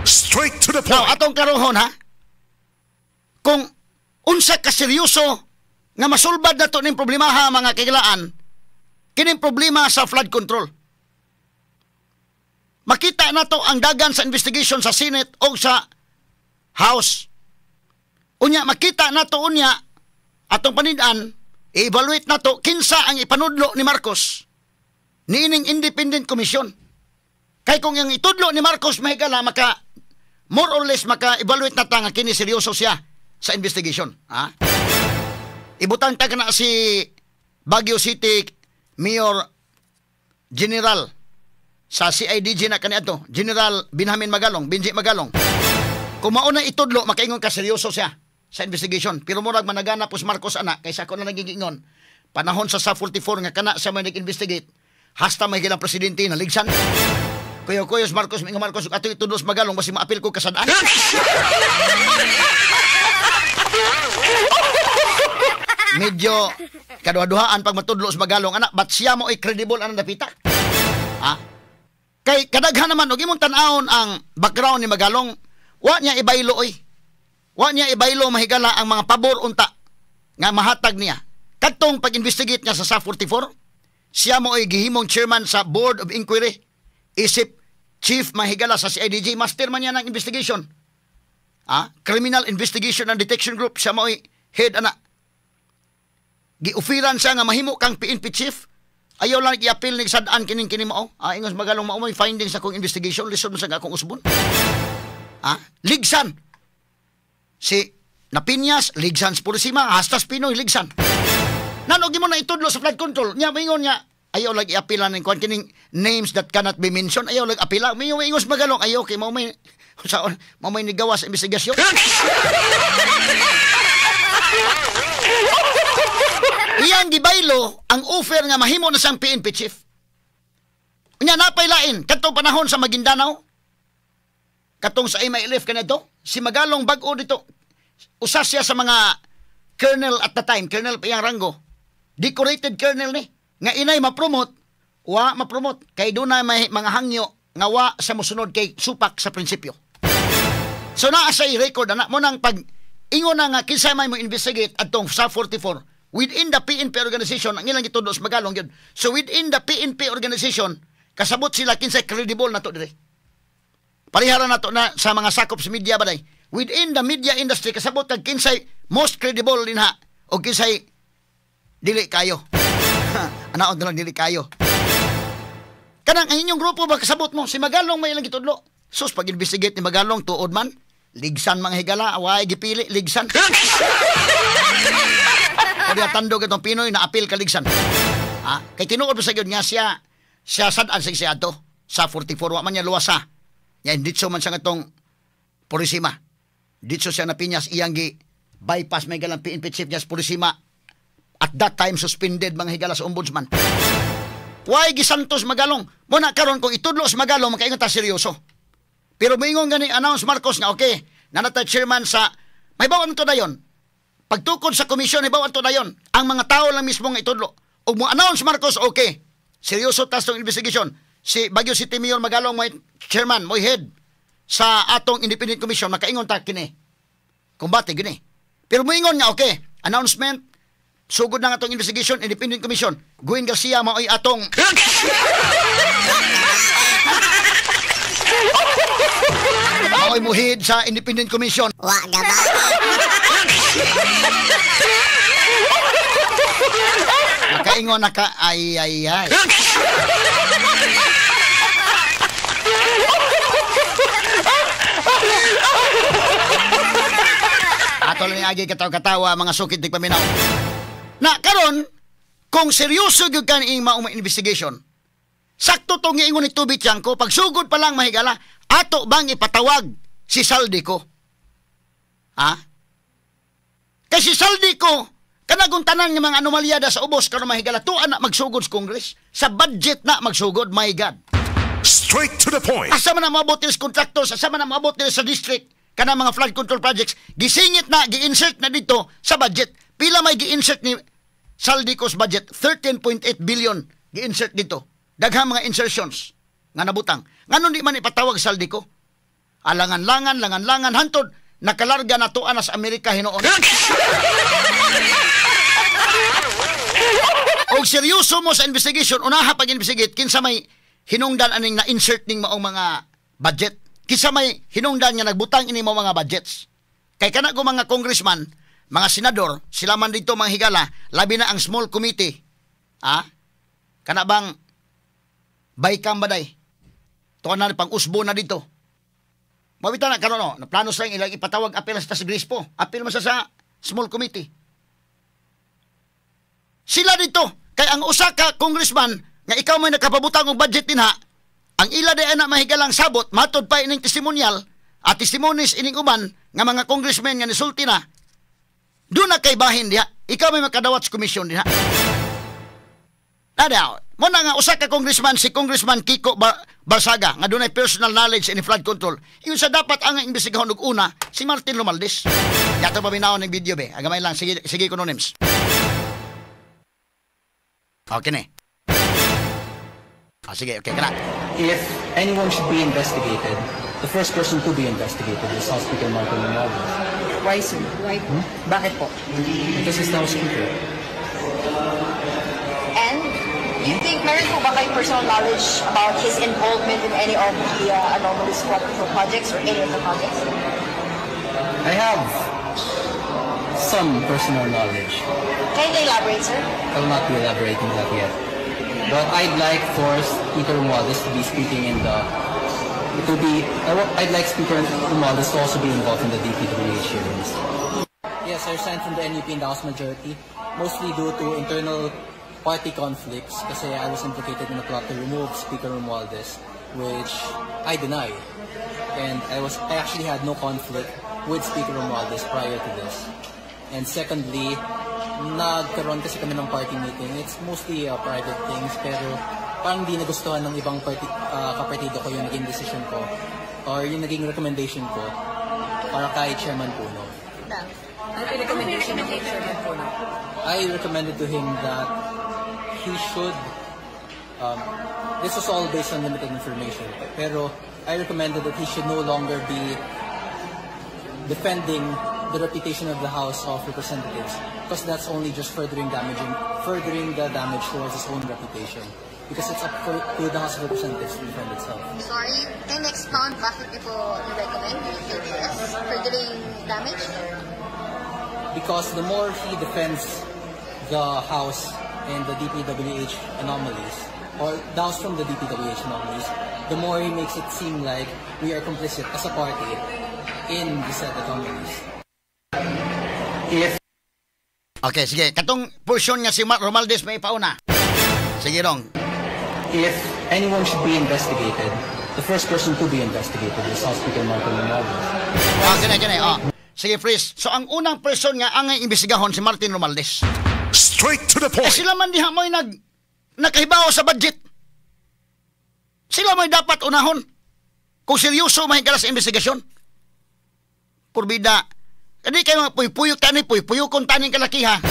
Straight to the Now, point. Atong karohon ha, kung unsa ka seryoso nga masulbad na to ning problema ha, mga kahigalaan, kining problema sa flood control. Makita na to ang dagan sa investigation sa Senate o sa House. Unya, makita na to unya atong panid-an, i-evaluate na to kinsa ang ipanudlo ni Marcos niining independent commission. Kay kung yung itudlo ni Marcos, mahigala, maka more or less maka-evaluate na ta nga kini seryoso siya sa investigation. Ha? Ibutang ta na si Baguio City Mayor General sa CIDG na kaniadto, General Benjamin Magalong, Benji Magalong. Kung mauna itudlo, makaingon ka seryoso siya sa investigation. Pero murag managana pos Marcos ana, kaysa ako na nagigingon. Panahon sa 44 nga kana sa may nag-investigate, hasta may gilang presidente na ligsan. Kuyo kuyos Marcos, mingo Marcos, ato itudlo sa Magalong, basi maapil ko kasadaan. Medyo kaduha-duhaan pag matudlo sa Magalong, anak, but siya mo ay credible anang dapita. Ha? Kay kadaghan naman, og imong tan-awon ang background ni Magalong, wa niya ibaylo oy. Wa niya ibaylo, mahigala, ang mga pabor unta nga mahatag niya. Kadtong pag-investigate niya sa SA 44, siya mo ay gihimong chairman sa Board of Inquiry. Isip chief, mahigala, sa CIDG, master man niya ng investigation. Ah, Criminal Investigation and Detection Group, siya mo ay head ana. Giufiran siya nga mahimo kang PNP chief. Ayaw lang i-appeal ni sad-an kining kini mao. Ah, ingos Magalong, mao may findings sa akong investigation, lisod mo sa akong usbon. Ah, ligsan. Si Napiñas, ligsan sa Purisima, hasta sa Pinoy, ligsan. Nanog mo na itudlo sa flood control. Nya maingon niya, ayaw lang i-appeal ning kwan kining names that cannot be mentioned. Ayaw lang apila. May ingos Magalong, ayaw kay mao may sa mao may nigawa sa investigasyon. Iyang gibaylo ang offer nga mahimo na siyang PNP chief. Unya napay lain kadtong panahon sa Maguindanao. Katong sa MILF kanadto, si Magalong bag-o dito. Usa siya sa mga colonel at the time, colonel pa iyang ranggo. Decorated colonel ni nga inay ma-promote, wa ma-promote kay dunay may mga hangyo nga wa sa mosunod kay supak sa prinsipyo. So naa say record ana mo nang pag ingon na nga kinsa may mo investigate adtong sa 44 within the PNP organization ang ilang gitudlo sa Magalong yun. So within the PNP organization kasabot sila kinsay credible nato dire. Parehara nato na sa mga sakop sa media baday. Within the media industry kasabot kag kinsay most credible dinha o kinsay dili kayo. Anaon na lang dili kayo. Kanang ang inyong grupo ba kasabot mo si Magalong may ilang gitudlo. Sus, pag investigate ni Magalong tuod man ligsan mga higala, away gipili ligsan. Kaya tandog itong Pinoy na apil kaligsan. Ha? Kay tinuod pa sa gyud nga siya siya sad-an sa siya ato sa 44 wa man niya luwasa. Ya ditso man siya ngatong Purisima. Ditso siya napinyas iyang gi bypass may galang PNP chief niya sa Purisima. At that time suspended mga higala sa ombudsman. Why gisantos Magalong? Muna karon kung itudlo sa Magalong makaingon ta seryoso. Pero moingon gani announce Marcos nga okay, nanatay chairman sa may bawon to dayon. Pagtukod sa komisyon, ibawan to dayon. Ang mga tao lang mismo nga itudlo. Ug mo announce Marcos, okay. Seryoso tas tong investigation. Si Baguio City Mayor Magalong may chairman, may head sa atong independent commission, makaingon ta kini. Kumbate gini. Pero moingon nga okay, announcement sugod na nga atong investigation independent commission. Gwen Garcia maoy atong maoy mo head sa independent commission. Wa gaba. Makaingon na ka, ay, ay, ay. Ato lang agi katawa-katawa, mga sukit di paminaw. Na karon, kung seryoso gyud ka ni maong investigation, sakto tong giingon ni Toby Tiangco, pagsugod pa lang mahigala, ato bang ipatawag si Zaldy Co? Ha? Kasi Zaldy Co, kanagong tanan nga mga anomalya da sa ubos karon mahigala, tuan na magsugod sa Congress, sa budget na magsugod, my God. Straight to the point. Asa man ang maabot nila sa contractors, asa man ang maabot nila sa district, kanang mga flood control projects, gisingit na, gi-insert na dito sa budget. Pila may gi-insert ni Zaldy Co's budget? 13.8 billion gi-insert dito. Daghang mga insertions nga nabutang. Nganong di man ipatawag Zaldy Co? Alangan-langan, langan-langan, hantod, nakalarga na tuan na sa Amerika hinuon. Og seryoso mo sa investigation, unaha pag-investigate, kinsa may hinungdan aning na-insert ning maong mga budget. Kinsa may hinungdan nga nagbutang ini mo mga budgets. Kay kana ko mga congressman, mga senador, sila man dito mga higala, labi na ang small committee. Ah? Kana bang baykam baday? Tuan na pang usbo na dito. Mawita na karon no, naplano sa ilang ipatawag apel sa Grace po. Apel man sa small committee. Sila dito, kay ang usa ka congressman nga ikaw may nakapabutang og budget dinha, ang ila di ana mahigalang sabot matod pa ining testimonial at testimonies ining uban nga mga congressmen nga nisulti na. Doon na kay bahin diha, ikaw may makadawat sa komisyon diha. Nadaw, mo na nga usa ka congressman, si Congressman Kiko Barsaga nga dunay personal knowledge in flood control. Ingon sa dapat ang imbestigahon og una si Martin Romualdez. Yato paminaw ning video be. Agamay lang, sige sige kuno names. Okay ni. Ah, sige, okay kana. If anyone should be investigated, the first person to be investigated is House Speaker Martin Romualdez. Why, sir? Why? Bakit po? Because he's the House Speaker. And you think meron po ba kayo personal knowledge about his involvement in any of the anomalous flood control projects or any of the projects? I have some personal knowledge. Can you elaborate, sir? I will not be elaborating that yet. But I'd like for Speaker Romualdez to be speaking in the... It will be... I I'd like Speaker Romualdez to also be involved in the DPWH hearings. Yes, I resigned from the NUP in the House majority, mostly due to internal party conflicts kasi I was implicated in a plot to remove Speaker Romualdez, which I deny. And I actually had no conflict with Speaker Romualdez prior to this. And secondly, nagkaroon kasi kami ng party meeting. It's mostly private things, pero parang di nagustuhan ng ibang kapartido ko yung naging decision ko or yung naging recommendation ko para kay Chairman Puno. Ano yung recommendation ng kay Chairman Puno? I recommended to him that he should, this was all based on limited information, pero I recommended that he should no longer be defending the reputation of the House of Representatives, because that's only just furthering the damage towards his own reputation. Because it's up to the House of Representatives to defend itself. Sorry, can you expound bakit niyo po i-recommend yung KPS furthering damage? Because the more he defends the House and the DPWH anomalies, or the House from the DPWH anomalies, the more he makes it seem like we are complicit as a party in the said anomalies. If Okay, sige. Katong portion nga si Mark Romualdez may pauna. Sige, Rong. If anyone should be investigated, the first person to be investigated is House Speaker Martin Romualdez. Ah, kini, kini. Oh. Sige, freeze. So, ang unang person nga ang imbestigahon si Martin Romualdez. Straight to the Eh, point. sila man diha mo'y nakahibaw sa budget. Sila mo'y dapat unahon. Kung seryoso mahigala sa investigasyon. Purbida. Kadi kayo mga puypuyok tani, puypuyokon taning kalakiha.